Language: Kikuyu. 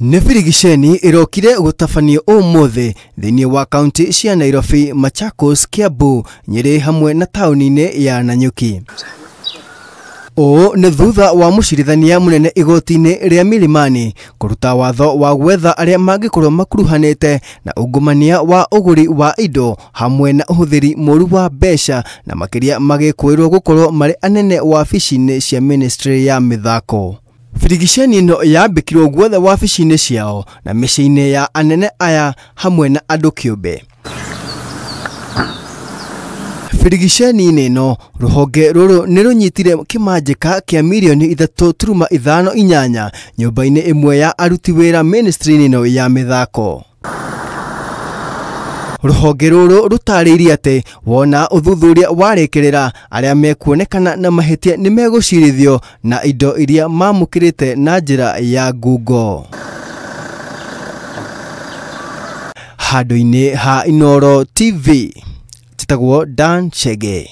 Nĩ birigiceni ĩrokire gũtabanio ũmũthĩ thĩinĩ wa kaunti cia Nairobi, Machakos, Kiambu, Nyĩrĩ hamwe na taũni-inĩ ya Nanyuki. Ũũ nĩ thutha wa mũcirithania mũnene igoti-inĩ rĩa Milimani kũruta watho wa gwetha arĩa mangĩkorwo makuruhanĩte na ungumania wa ũgũri wa indo hamwe na ũhũthĩri mũru wa mbeca na makĩria magĩkũĩrwo gũkorwo marĩ anene wabici-inĩ cia ministry ya mĩthako. Birigiceni ĩno yambĩkirwo guothe wabici-inĩ ciao na mĩciĩ-inĩ ya anene aya hamwe na andũ kĩũmbe. Birigiceni-inĩ ĩno rũhonge rũrũ nĩ rũnyitire kĩmanjĩka kĩa mirioni 3.58 nyũmba-inĩ ĩmwe ya aruti wĩra ministry-inĩ ĩno ya mĩthako. Rũhonge rũrũ rũtarĩirie atĩ wona ũthuthuria warĩkĩrĩra arĩa mekuonekana na mahĩtia nĩ megũcirithio na indo iria mamũkĩrĩte na njĩra ya ngungo. Handũ-inĩ ha Inooro TV, njĩtagwo Dan Chege.